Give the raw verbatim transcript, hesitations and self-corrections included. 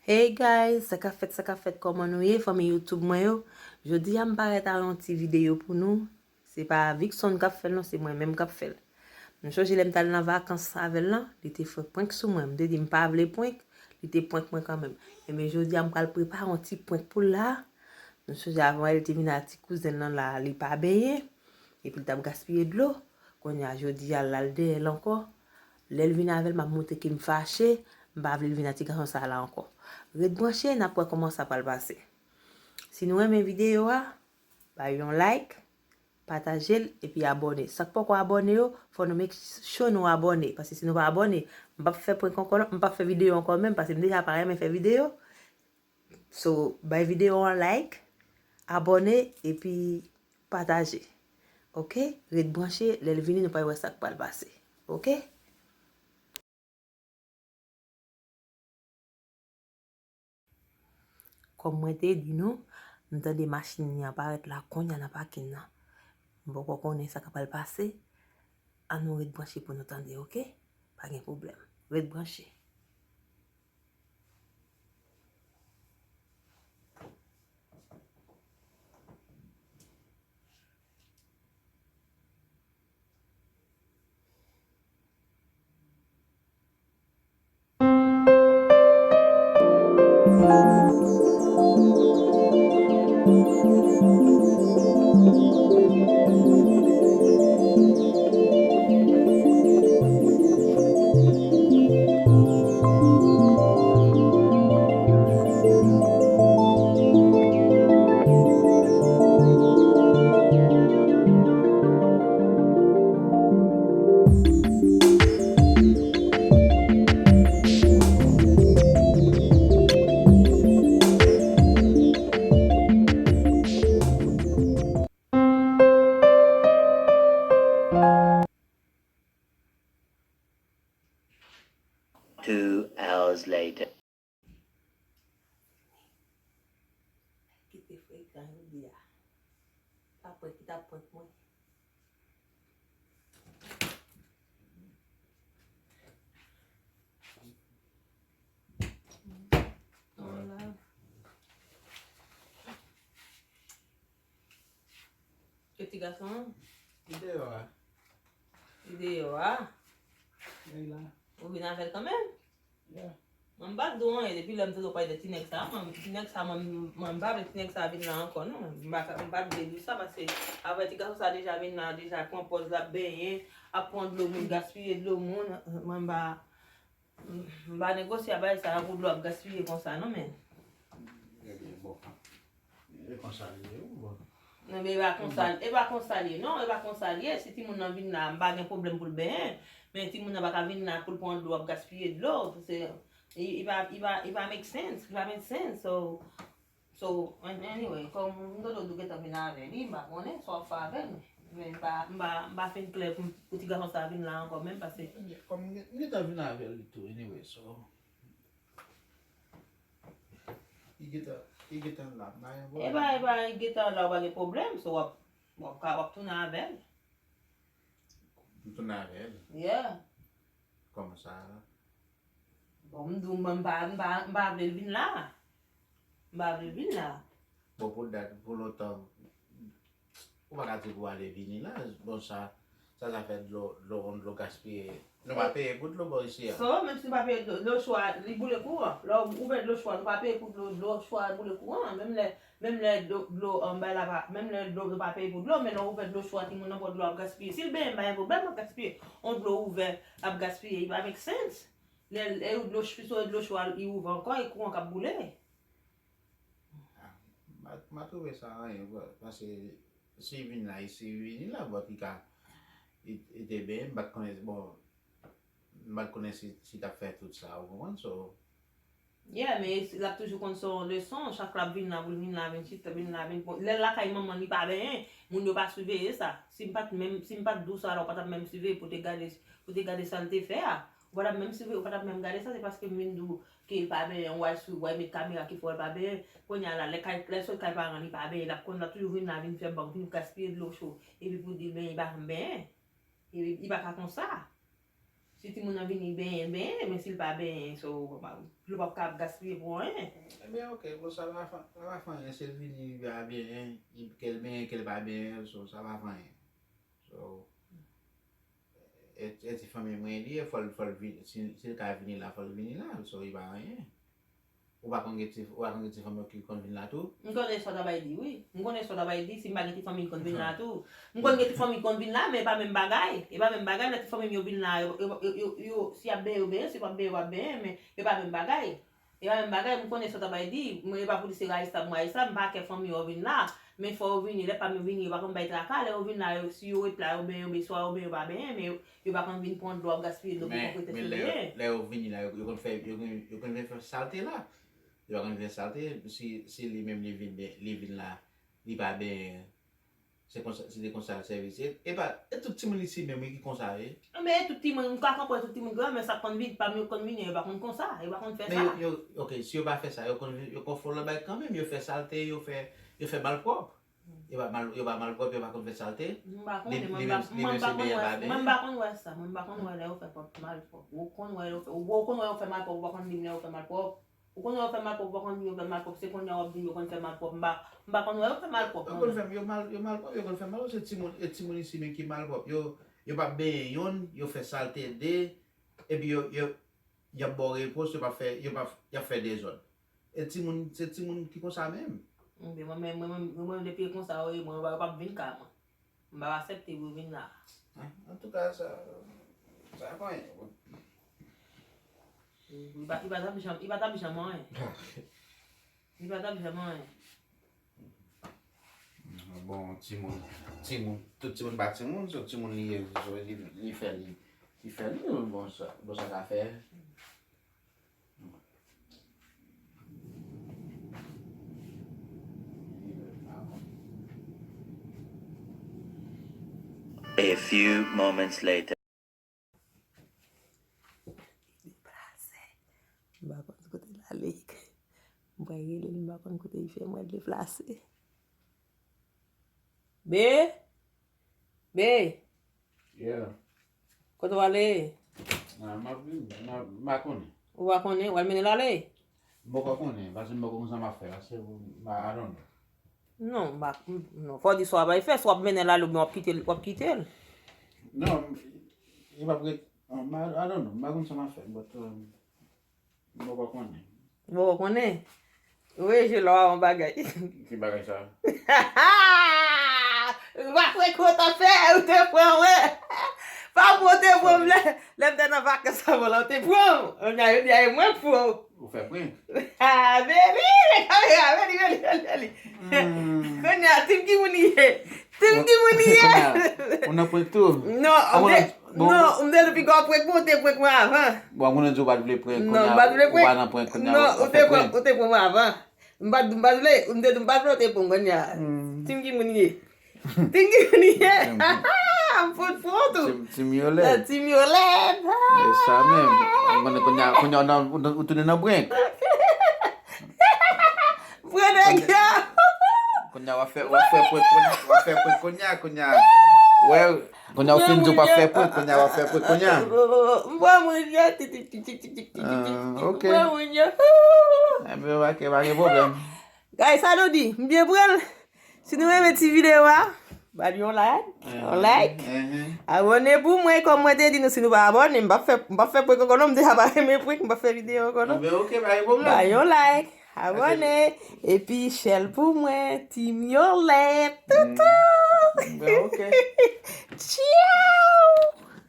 Hey guys, sa k ap fèt, sa k ap fèt, kòman nou ye, fanmi YouTube mwen yo? Jodi a m parèt ak yon ti videyo pou nou. Se pa Vicson k ap fè l non, se mwen menm k ap fè l. M chonje lè m t al nan vakans avè l lan, li te fè prank sou mwen. M te di m pa vle prank, li te prank mwen kanmenm. Enben jodi a m pral prepare yon ti prank pou l la. M chonje avan yè li te vin ak ti kouzen l lan la, li pa benyen. Epi l t ap gaspiye dlo. Kounye a jodi a l al dèyè l ankò. Lè l vin avè l, m ap montre ke m fache, m pa vle l vin ak ti gason sa la ankò. Ret branche, n ap wè kòman sa pral pase. Si nou renmen videyo a, bay yon like, pataje l, epi abòne. Sa k poko abòne yo, fò nou make sure nou abòne. Paske si nou pa abòne, m p ap fè prank ankò, m p ap fè videyo ankò menm, paske m deja pa renmen fè videyo. So, bay videyo an like, abòne, epi pataje. Oke? Ret branche, lè l vini, nou pral wè sa k pral pase. Oke? Kòm mwen te di nou, m tande machin li an parèt la kounye a nan pakin nan. M poko konnen sa k ap pral pase. Ann nou ret branche pou nou tande, oke? Pa gen pwoblèm. Ret branche. Two hours later. Kite frekan jodi a. Apre ki t ap prank mwen. Yon love. E ti gason an? Li deyò a. Li deyò a? Li la. Ou vin avè l kanmenm? Yeah. Mwen m pa t di w anyen depi lè m te di w pale de ti nèg sa. Mwen, ti nèg sa, mwen, mwen m pa vle ti nèg sa vin la ankò, non. M pa, m pa t vle di w sa, paske apre ti gason sa deja vin la, deja pran pòz l ap benyen, ap pran dlo moun, gaspiye dlo moun. Mwen m pa, M pa negosye a bagay sa a pou dlo ap gaspiye konsa non, men. Ebyen, bon. E konsa l ye, wi, bon. Non, men e pa konsa, e pa konsa l ye, non, e pa konsa l ye. Si timoun nan vin la, m pa gen pwoblèm pou l benyen. Men timoun nan pa ka vin la pou l pran dlo, ap gaspiye dlo. Se, e, e pa, e pa, e pa make sense, e pa make sense. So, So, an-, anyway, kòm m tande w di w gentan vin avè li, m pa konnen sa w ap fè avè l, men, men m pa, m pa, m pa fin klè pou, pou ti gason sa vin la ankò menm, paske kòm m gen-, m gentan vin avè li tou, anyway, so. Li gentan, li gentan la, m pa gen pwoblèm. E pa, e pa, li gentan la, w pa gen pwoblèm, so w ap, w ap ka, w ap tounen avè l. M tounen avè l? Yeah. Kòman sa? Bon, m di w, mwen, m pa, m pa, m pa vle l vin la. M pa vle l vin la. Bon, pou dat, pou lontan, ou pa ka di pou ale vini la. Bon, sa, sa, sa fè dlo, dlo, dlo gaspiye. Nou pa peye pou dlo bò isi a. So, menm si nou pa peye dlo, dlo cho a, li boule kouran. Lè w ouvè dlo cho a, nou pa peye pou dlo, dlo cho a boule kouran. Menm lè, menm lè dlo, dlo, anba la pa, menm lè dlo, nou pa peye pou dlo, men lè w ouvè dlo cho a, timoun nan pran dlo ap gaspiye. Si l benyen, pa gen pwoblèm, l ap gaspiye. On dlo ouvè, ap gaspiye, it pa make sense. Lè, lè dlo ch-, so dlo cho a, li ouvè ankò, e kouran k ap boule. Ah, m pa, m pa twouve sa anyen, bro. Paske si vin la, si vini la, but li ka, li, li te benyen, m pa t konnen, bon, m pa t konnen si, si t ap fè tout sa, ou konprann? So, yeah, men l ap toujou konn se yon leson, chak l ap vin la, pou l vin la, vin chita, vin la, vin pran. Lè l lakay manman l, li pa benyen, moun yo pa siveye sa. Si m pa t menm, si m pa t di w sa la, ou pa t ap menm siveye pou te gade, pou te gade sa l te fè a. Ou pa t ap menm siveye, ou pa t ap menm gade sa, se paske m vin di w ke l pa benyen, w al sou, w al met kamera ki fè w l pa benyen. Kounye a la, lè kay, lè sot kay paran li pa benyen, l ap konn, l ap toujou vin la, vin fè bag, vin gaspiye dlo cho. Epi pou di l benyen, li pa janm benyen. Li, li pa ka konsa. Si timoun nan vini benyen, benyen, men si l pa benyen, so, ou p ap ka ap gaspiye pou anyen. Ebyen, ok, bon, sa pa fè, sa pa fè anyen. Si l vini, li pa benyen, li- ke l benyen, ke l pa benyen, so, sa pa fè anyen. So, e, e ti fanmi mwen li ye, fò l, fò l vini, si, si l ka vini la, fò l vini la, so, li pa anyen. Ou pa konn gen ti, ou pa konn gen ti fanmi ki konn vin la tou? M konnen sa w ta bay di, wi. M konnen sa w ta bay di, si m pa gen ti fanmi ki konn vin la tou. M konn gen ti fanmi ki konn vin la, men e pa menm bagay. E pa menm bagay, lè ti fanmi m yo vin la, yo, yo, yo, yo, yo, si y ap benyen, yo benyen, si yo p ap benyen, yo p ap benyen, men e pa menm bagay. E pa menm bagay, m konnen sa w ta bay di, mwen e pa pou di se rayis la, m rayis la, m pa kè fanmi yo vin la, men fò yo vini, lè pa m yo vini, yo pa konn bay traka, lè yo vin la, yo, si yo ret la, yo benyen, yo benyen, swa yo benyen, yo pa benyen, men yo, Yo pa konn vin pran dlo ap gaspiye dlo pou pran pretèks yo benyen. Men lè yo vini la, yo, yo konn fè, yo konn, yo konn vin fè salte la. Yo pa konn vin fè salte, si, si li menm li vin, li vin la, li pa benyen. Se konsa, se te konsa l sèvi. E, e pa, e tout timoun isi menm wi ki konsa wi. Men e tout timoun, m ka konprann tout timoun gran, men sa k konn vin, pa m yo konn vini, yo pa konn konsa, yo pa konn fè sa. Men yo, yo, ok, si yo pa fè sa, yo konn, yo konn fè lòt bagay kanmenm, yo fè salte, yo fè, yo fè malpwòp. Yo pa mal, yo pa malpwòp, yo pa konn fè salte. M pa konnen, mwen pa, mwen pa konn wè, mwen pa konn wè sa, mwen pa konn wè lè yo fè pwòp malpwòp. Ou konn wè yo fè, ou konn wè yo fè malpwòp, ou pa konn di m lè yo fè malpwòp. Ou konn wè yo fè malpwòp, ou pa konn di yo fè malpwòp, se kounye a w ap di m yo konn fè malpwòp. M pa, m pa konn wè yo fè malpwòp. Yo konn fè, yo mal, yo malpwòp, yo konn fè malpwòp, se timoun, e timoun isi men ki malpwòp. Yo, yo p ap benyen youn, yo fè salte de, epi yo, yo, y ap ba w repons, yo p ap fè, yo p ap, y ap fè dezòd. E timoun, se timoun ki konsa menm. Ebyen, mwen menm, mwen menm, mwen menm, depi e konsa yo ye, mwen, yo p ap vin kay mwen. M p ap aksepte pou yo vin la. Antouka, sa, sa pa anyen. Li pa, li pa t ap janm, li pa t ap janm anyen. Li pa t ap janm anyen. Bon, timoun, timoun, tout timoun pa timoun, se timoun li ye, so, li, li fè li, li fè li, bon, sa, bon, sa ka fè. A few moments later. Deplase. M pa konn kote l ale. M pral rele l, m pa konn kote l fè mwen deplase. Be! Be! Yeah. Kote w ale? Ah, m ap vin, m ap, m pa konnen. Ou pa konnen? W al mennen l ale? M poko konnen, paske m poko konn sa m ap fè, paske m, I don't know. Non, m pa, non, fò w di sa w ap al fè, si w ap mennen l ale oubyen w ap kite l, w ap kite l. Non, li p ap ret, I don't know, m pa konn sa m ap fè, but, um, M poko konnen. Ou poko konnen? Wi, je lò a yon bagay. Ki bagay sa? Ou pa kwè kontan fè, ou te pran, wè. Pa pou ou te pran, lè, lè m te nan vakans avan la, ou te pran. Kounye a, yo di a, e mwen k pran. Ou fè prank? Ah, baby, kamera, veni, veni, veni, veni. Kounye a, team ki moun li ye? Team ki moun li ye? Ou nan prank tou? Non, non, m te, non, m te di piga w prank mwen, ou te prank mwen avan. Bon, moun nan di w pa t vle prank, non, m pa t vle prank. Ou pa nan prank, kounye a ou fè prank. Ou te prank mwen avan. M pa t, m pa t vle, m te di m pa t vle, ou te prank mwen, kounye a. Team ki moun ye? Team ki moun ye? M fout fou tou. Team, team Yolèt. Team Yolèt. E sa menm. Ou konnen kounye a, kounye a ou nan, ou, ou tounen nan prank. Pran nèg yo. Kounye a w ap fè, w ap fè prank kounye a, w ap fè prank kounye a, kounye a. Wè, kounye a w fin di w p ap fè prank, kounye a w ap fè prank kounye a. M pran moun yo, ti, ti, ti. Ah, ok. M pran moun yo. Ebyen, ok, pa gen pwoblèm. Guys, sa nou di, m byen pran l. Si nou renmen ti videyo a, ba l yon like, yon like. Abòne pou mwen, kòm mwen te di nou, si nou pa abòne, m p ap fè, m p ap fè prank ankò non, m deja pa renmen prank, m p ap fè videyo ankò non. Ebyen, ok, pa gen pwoblèm. Ba l yon like. Abòne, epi share l pou mwen, Team Yolèt, toutou. Ebyen, ok. Tchou.